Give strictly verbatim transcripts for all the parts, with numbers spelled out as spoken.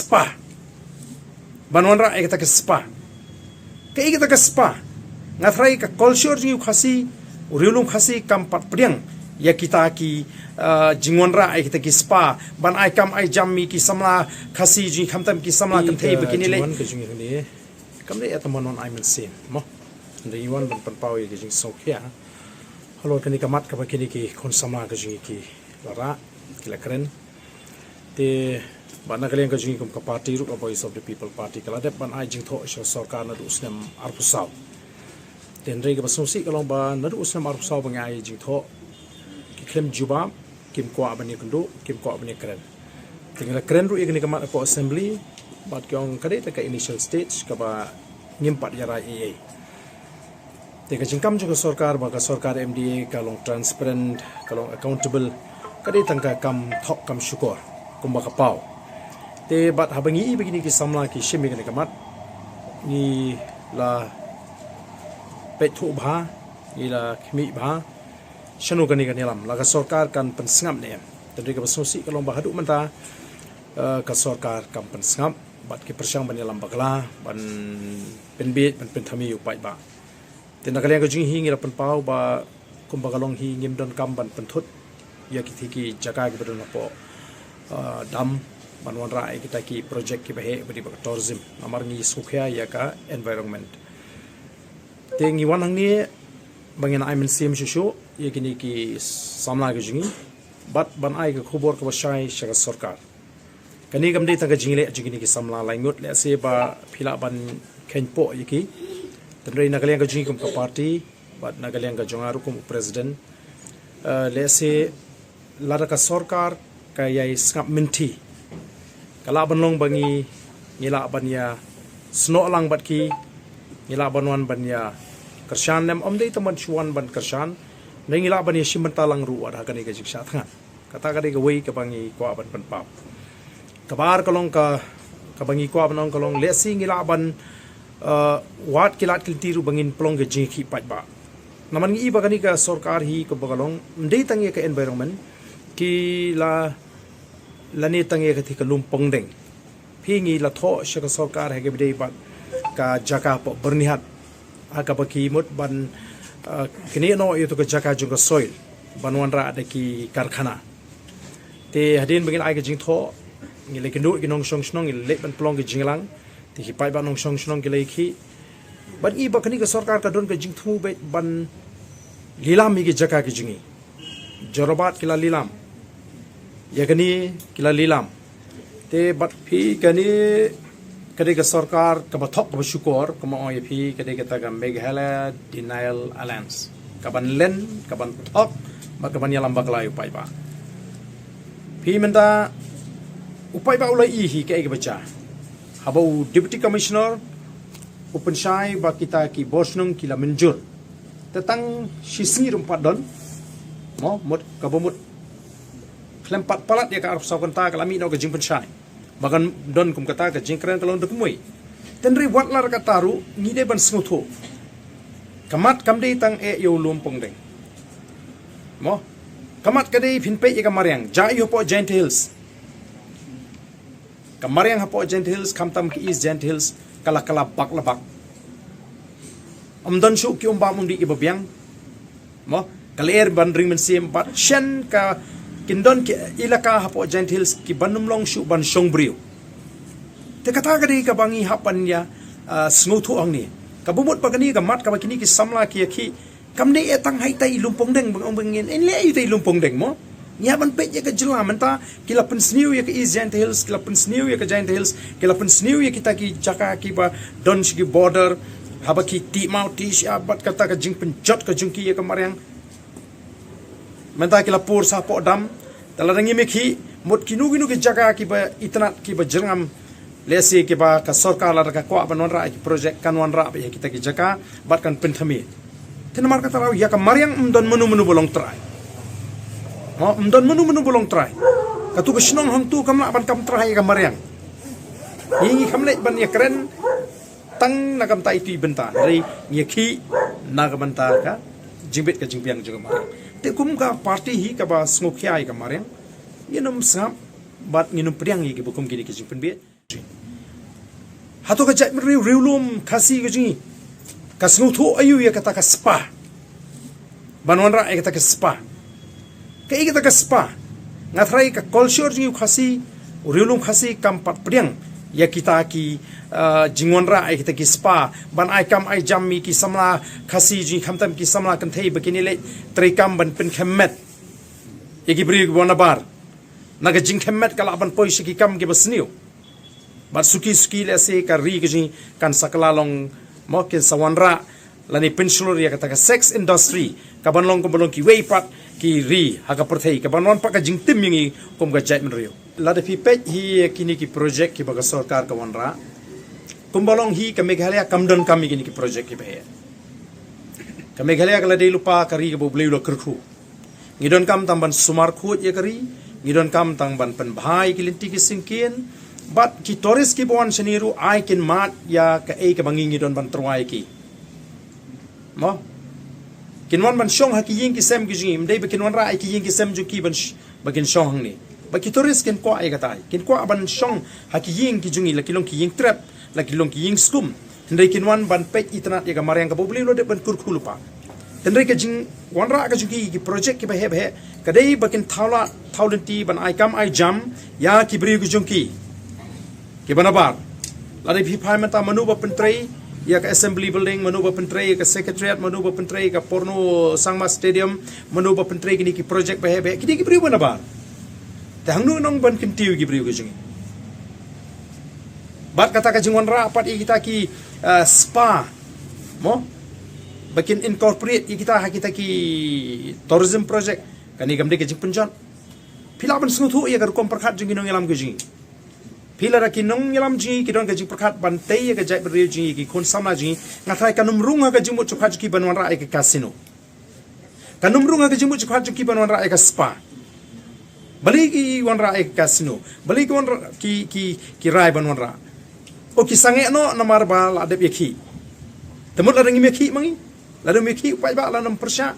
spa. Ban wanrah ïa kita ki spa. Kaei kata ka spa? Nga tharai ka culture jong u Khasi, u riewlum Khasi kam pat pdiang ïa kita ki, uh, jingwanrah ïa kita ki spa ban ai kam ai jam ïa ki samla Khasi jong ngi, khamtam ki samla kynthei ba kine leh. Kam dei ïa tang ban wan ai mynsiem mo. Ngi wan ban pynpaw ïa ki jingsngewkhia halor kane ka mat kaba kine ki khun samla ka jong ngi ki la rah, ki la kren. Te bad na ka liang ka jong ngi kum ka party ruh, ka Voice of the People Party, ka la dep ban ai jingthoh sha sorkar naduh u snem arphew saw. Te hynrei kaba sngewsih ka long ba naduh u snem arphew saw ba ngi ai jingthoh, ki khlem jubab, kim kwah ban ïakynduh, kim kwah ban ïakren. Te ngi la kren ruh ïa kane ka mat hapoh assembly, bad ki ong ka dei tang ka initial stage kaba ngim pat ïa rai ei ei. Te ka jingkam jong ka sorkar ba ka sorkar M D A ka long transparent, ka long accountable, ka dei tang ka kam thok kam shukor kumba ka paw. Te bad haba ngi i ba kine ki samla ki shim ïa kane ka mat, ngi la peit thuh bha, ngi la khmih bha shano kane kan ïalam, la ka sorkar kan pynsngap ne em. Te hynrei kaba sngewsih ka long ba haduh mynta, eh, ka sorkar kam pynsngap bad ki pyrshang ban ïalam bakla, ban pynbiej, ban pynthame ïa u paidbah. Te na ka liang ka jong ngi hi ngi la pynpaw ba kumba ka long hi ngim donkam ban pynthut ïa kiti ki jaka kiba don hapoh, uh, dam ban wanrah ïa kita ki project kiba heh ba dei ba ka tourism. Namar ngi sngewkhia ïa ka environment. Te ngi wan hangne ba ngin ai mynsiem shuh shuh ïa kine ki samla ka jong ngi bad ban ai ka khubor kaba shai sha ka sorkar. Kane kam dei tang ka jingleh jong kine ki samla lai ngut, lehse ba phi lah ban kheiñ poh ïa ki. Te hynrei na ka liang ka jong ngi kum ka party bad na ka liang ka jong nga ruh kum u president, eh, lehse lada ka sorkar ka ïai sngap mynthi, ka lah ban long ba ngi, ngi lah ban ïa snoh lang bad ki, ngi lah ban wan ban ïa kyrshan, ne em ym dei tang ban shu wan ban kyrshan, ne ngi lah ban ïa shim bynta lang ruh wat ha kane ka jingshah thngan. Kata ka dei kawei kaba ngi kwah ban pynpaw. Kaba ar ka long ka, kaba ngi kwah ban ong ka long lehse ngi lah ban, eh, wad ki lad ki lynti ruh ba ngin pynlong ka jingïakhih paidbah. Namar ngi i ba kane ka sorkar hi kaba ka long ym dei tang ïa ka environment, ki la, lane tang ïa kata ka lum pongdeng. Phi, ngi la thoh sha ka sorkar ha kaba dei bad ka jaka hapoh Byrnihat ha kaba ki mut ban, uh, knieh noh ïa tu ka jaka jong ka soil ban wanrah da ki karkhana. Te hadien ba ngi la ai ka jingthoh, ngi la ïakynduh ki nongshong shnong, ngi la leit ban pynlong ka jingïalang. Te ki paidbah nongshong shnong ki la ïakhih. Ban i ba kane ka sorkar ka don ka jingthmu beit ban lilam ïa ki jaka ki jong ngi. Jorabat ki la lilam. Ïa kane ki la lilam. Te bad phi, kane ka dei ka sorkar kaba thok kaba shukor, kaba ong ïa phi ka dei kata ka Meghalaya Denial Alliance. Kaban len, kaban thok, bad kaban ïalam bakla ïa u paidbah. Phi, mynta u paidbah u la i hi kaei kaba jia. Haba u Deputy Commissioner u pynshai ba kita ki bor shnong ki la mynjur. Te tang shi sngi ruh ym pat don. Mo, mut kaba mut khlem pat palat ïa ka arphew saw kynta ka la mih noh ka jingpynshai ba kan don kum kata, ka jingkren ka long da kumwei. Te hynrei wat la da kata ruh ngi dei ban sngewthuh. Ka mat kam dei tang eh ïa u lum pongdeng. Mo, ka mat ka dei phin peit ïa ka mariang, jia ïa u hapoh Jaintia Hills. Ka mariang hapoh Jaintia Hills, khamtam ka East Jaintia Hills, ka la, ka la bak la bak. Ym don shuh ki um bam um dih kiba biang. Mo, ka lyer ban ring mynsiem bad shen ka, kin don ki elaka hapoh Jaintia Hills kiban ym long shuh ban shong briew. Te kata ka dei kaba ngi hap ban ïa, ah, sngewthuh hangne. Kaba mut ba kane ka mat kaba kine ki samla ki ïakhih, kam dei eh tang ha ita i lum pongdeng, ba ong ba ngin, ngin leh ita i lum pongdeng mo. Ngi hap ban peit ïa ka jylla mynta, ki la pynsniew ïa ka East Jaintia Hills, ki la pynsniew ïa ka Jaintia Hills, ki la pynsniew ïa kita ki jaka kiba don sha ki border, haba ki tih maw tih shyiap bad kata ka jingpynjot ka jong ki ïa ka mariang. Mynta ki la pur sha hapoh dam, te lada ngim ïakhih, mut kino kino ki jaka kiba itynnad kiba jyrngam, lehse kiba ka sorkar lada ka kwah ban wanrah ïa ki project kan wanrah beit ha kita ki jaka bad kan pynthame. Te namar kata ruh ïa ka mariang ym don mano mano ba long trai. Mo, ym don mano mano ba long trai. Katu ka shnong hangtu kam lah ban kam trai ïa ka mariang. Ngi, ngi kham leit ban ïakren tang na ka bynta itu i bynta, hynrei ngi ïakhih na ka bynta ka jingbit ka jingbiang jong ka mariang. Te kum ka party hi kaba sngewkhia ïa ka mariang, ngin ym sngap bad ngin ym pdiang ïa kiba kum kine ki jingpynbiej. Hato ka jaitbynriew riewlum Khasi ka jong ngi ka sngewthuh aiu ïa kata ka spa? Ban wanrah ïa kata ka spa. Kaei kata ka spa? Nga tharai ka culture jong ngi u Khasi, u riewlum Khasi kam pat pdiang ïa kita ki, ah, jingwanrah ïa kita ki spa ban ai kam ai jam ïa ki samla Khasi jong ngi, khamtam ki samla kynthei ba kin ïaleh trei kam ban pynkhem met ïa ki briew kiba nabar. Na ka jingkhem met ka lah ban poi sha ki kam kiba sniew. Bad suki suki lehse ka ri ka jong ngi kan sa kylla long, mo, kin sa wanrah lane pynshlur ïa kata ka sex industry kaban long kumba long kiwei pat ki ri ha ka pyrthei, kaban wan pat ka jingtim ïa ngi kum ka jaitbynriew. Lada phi peit hi ïa kine ki project kiba ka sorkar ka wanrah, kumba long hi ka Meghalaya kam donkam ïa kine ki project kiba heh. Ka Meghalaya ka la dei lypa ka ri kaba U Blei u la kyrkhu. Ngi donkam tang ban sumar khuid ïa ka ri, ngi donkam tang ban pynbha ïa ki lynti ki syngkien. Bad ki tourist kiba wan shane ruh ai kin mad ïa kaei kaba ngi ngi don ban tyrwa ïa ki. Mo? Kin wan ban shong ha ki ïing ki sem ki jong ngi, ym dei ba kin wanrah ïa ki ïing ki sem jong ki ban sh-, ba kin shong hangne. Ba ki tourist kin kwah ïa katai. Kin kwah ban shong ha ki ïing ki jong ngi, la ki long ki ïing trep, la ki long ki ïing skum. Hynrei kin wan ban peit itynnad ïa ka mariang kaba U Blei u la dep ban kyrkhu lypa. Hynrei ka jingwanrah ka jong ki, ki project kiba heh ba heh, ka dei ba kin thaw lad thaw lynti ban ai kam ai jam ïa ki briew ki jong ki kiba nabar. Lada phi phai mynta mano ba pyntrei ïa ka Assembly Building, mano ba pyntrei ïa ka Secretariat, mano ba pyntrei ïa ka Purno Sangma Stadium, mano ba pyntrei kine ki project ba heh ba heh, kine ki briew ba nabar. Te hangno ngi nang ban kyntiew ïa ki briew ki jong ngi? Bad kata ka jingwanrah pat ïa kita ki, ah, spa, mo, ba kin incorporate ïa kita ha kita ki tourism project. Kane kam dei ka jingpynjot. Phi lah ban sngewthuh ïa ka rukom pyrkhat jong ki nongïalam ki jong ngi. Phi, lada ki nongïalam jong ngi ki don ka jingpyrkhat ban tei ïa ka jaitbynriew jong ngi, ki khun samla jong ngi, nga tharai kan ym rung ha ka jingmut jingpyrkhat jong ki ban wanrah ïa ka casino. Kan ym rung ha ka jingmut jingpyrkhat jong ki ban wanrah ïa ka spa. Balei ki wanrah ïa ka casino? Balei ki wanrah, ki, ki, ki rai ban wanrah? O, ki sangeh noh namar ba la dep ïakhih. Te mut lada ngim ïakhih ma ngi, lada ym ïakhih u paidbah, lada ym pyrshah.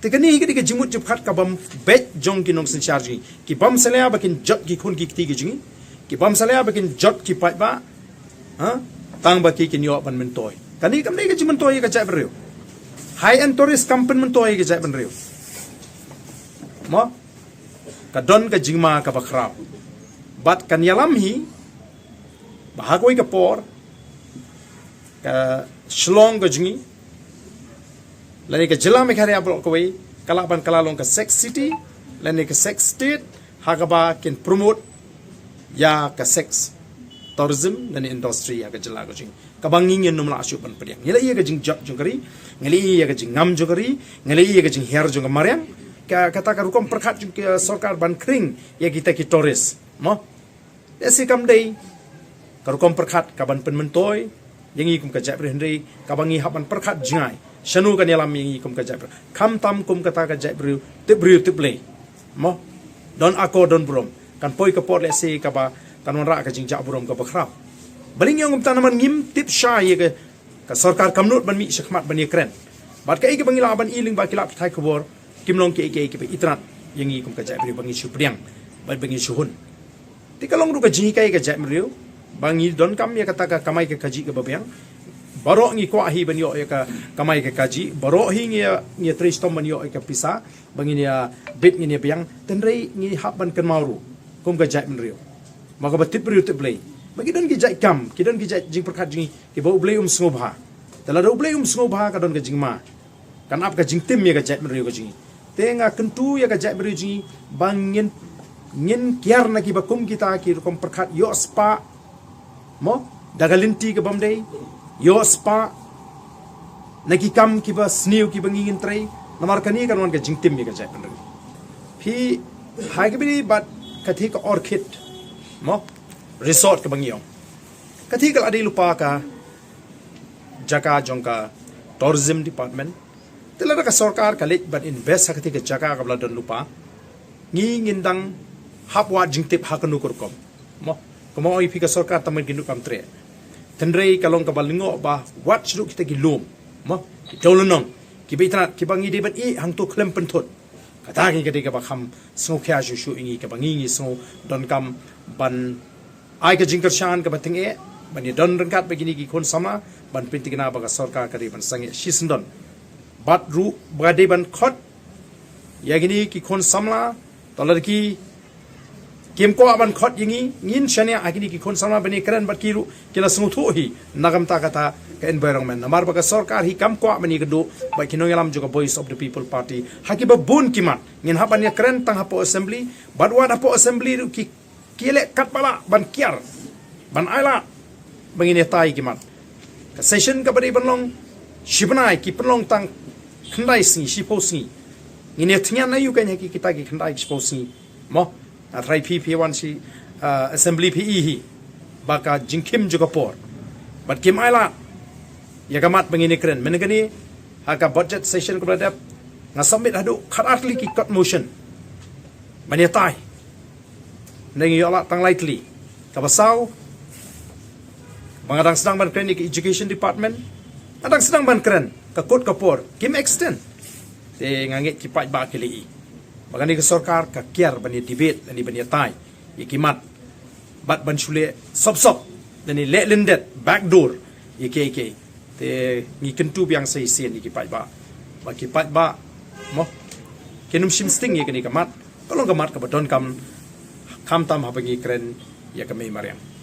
Te kane hi ka dei ka jingmut jingpyrkhat ka bym beit jong ki nongsynshar jong ngi. Ki bym salia ba kin jot ki khun ki kti ki jong ngi. Ki bym salia ba kin jot ki paidbah. Ha? Tang ba ki kin ïoh ban myntoi. Kane kam dei ka jingmyntoi ïa ka jaitbynriew. High-end tourist kam pynmyntoi ïa ka jaitbynriew. Mo? Ka don ka jingma kaba khraw. Bad kan ïalam hi ba ha kawei ka por ka Shillong ka jong ngi, lane ka jylla Meghalaya baroh kawei, ka lah ban kylla long ka sex city lane ka sex state, ha kaba kin promote ïa ka sex tourism lane industry ha ka jylla ka jong ngi, kaba ngi ngin ym lah shuh ban pdiang. Ngi la ïohi ïa ka jingjot jong ka ri, ngi la ïohi ïa ka jingngam jong ka ri, ngi la ïohi ïa ka jinghiar jong ka mariang. Ka, kata ka rukom pyrkhat jong ka sorkar ban khring ïa kita ki tourist, mo? Lehse kam dei ka rukom pyrkhat kaban pynmyntoi ïa ngi kum ka jaitbynriew, hynrei kaba ngi hap ban pyrkhat jngai, shano kan ïalam ïa ngi kum ka jaitbynriew. Khamtam kum kata ka jaitbynriew tip briew tip Blei, mo, don akor don burom. Kan poi ka por lehse kaba kan wanrah ka jingjah burom kaba khraw. Balei ngi ong kumta? Namar ngim tip shai ïa ka, ka sorkar kam nud ban mih shakhmat ban ïakren. Bad kaei kaba ngi lah ban i lyngba ki lad pathai khubor kim long kiei kiei kiba itynnad ïa ngi kum ka jaitbynriew ba ngi shu pdiang bad ba ngi shu hun. Te ka long ruh ka jinghikai ka jaitbynriew ba ngi donkam ïa kata ka kamai ka kajih kaba biang. Baroh ngi kwah hi ban ïoh ïa ka kamai ka kajih, baroh hi ngi ïa, ngi ïa trei shitom ban ïoh ïa ka pisa ba ngin ïa bit, ngin ïa biang. Hynrei ngi hap ban kynmaw ruh kum ka jaitbynriew, ma kaba tip briew tip Blei, ba ki don ki jait kam, ki don ki jait jingpyrkhat jong ngi kiba U Blei um sngewbha. Te lada U Blei um sngewbha ka don ka jingma, kan ap ka jingtim ïa ka jaitbynriew ka jong ngi. Te nga kyntu ïa ka jaitbynriew jong ngi ba ngin, ngin kiar na kiba kum kita ki rukom pyrkhat ïoh spah, mo, da ka lynti ka bym dei, ïoh spah na ki kam kiba sniew kiba ngi ngin trei. Namar kane kan wan ka jingtim ïa ka jaitbynriew. Phi, ha kaba ïadei bad kata ka Orchid, mo, Resort kaba ngi ong, kata ka la dei lypa ka jaka jong ka Tourism Department. Te lada ka sorkar ka leit ban invest ha kata ka jaka kaba la don lypa, ngi ngin dang hap wad jingtip ha kano ka rukom, mo. Kumba ong ïa phi, ka sorkar tang ban kin duh kam treh. Hynrei ka long kaba lyngngoh ba wat shu kita ki lum, mo, ki dewlynnong kiba itynnad kiba ngi dei ban ïeh hangto khlem pynthut. Kata ka dei kaba kham sngewkhia shuh shuh ïa ngi, kaba ngi ngi sngew donkam ban Ai ka jingkyrshan kaba tyngeh ban ïa don ryngkat bad kine ki khun samla ban pyntikna ba ka sorkar ka dei ban sangeh shisyndon. Bad ruh ba dei ban khot ïa kine ki khun samla, to lada ki kim kwah ban khot ïa ngi, ngin shaniah ha kine ki khun samla ban ïakren bad ki ruh ki la sngewthuh hi na ka bynta kata ka environment. Namar ba ka sorkar hi kam kwah ban ïakynduh bad ki nongïalam jong ka Voice of the People Party ha kiba bun ki mat. Ngin hap ban ïakren tang hapoh assembly, bad wat hapoh assembly ruh ki ki leh katba lah ban kiar, ban ailad ba ngin ïatai ki mat. Ka session kaba dei ban long shi bnai ki pynlong tang khyndai sngi, shiphew sngi. Ngin ïathngan aïu kein ha ki kita ki khyndai shiphew sngi. Mo, nga tharai phi phi wan sha, ah, assembly phi i hi ba ka jingkhim jong ka por. Bad kim ailad ïa ka mat ba ngin ïakren. Mynne kane ha ka budget session kaba la dep, nga submit haduh khatar tylli ki kot motion ban ïatai. Ngi ïoh lad tang lai tylli. Kaba saw, ba nga dang sdang ban kren ïa ka education department, nga dang sdang ban kren, ka kut ka por kim extend. Te nga ngeit ki paidbah ki la i ba kane ka sorkar ka kiar ban ïa debate, ban ïa, ban ïatai ïa ki mat, bad ban shu leh sop sop, ban ïa leh lyndet, backdoor ïa kiei kiei. Te ngi kyntu biang sa shisien ïa ki paidbah ba ki paidbah, mo, kin ym shim sting ïa kane ka mat. Ka long ka mat kaba donkam, khamtam haba ngi kren ïa ka mei mariang.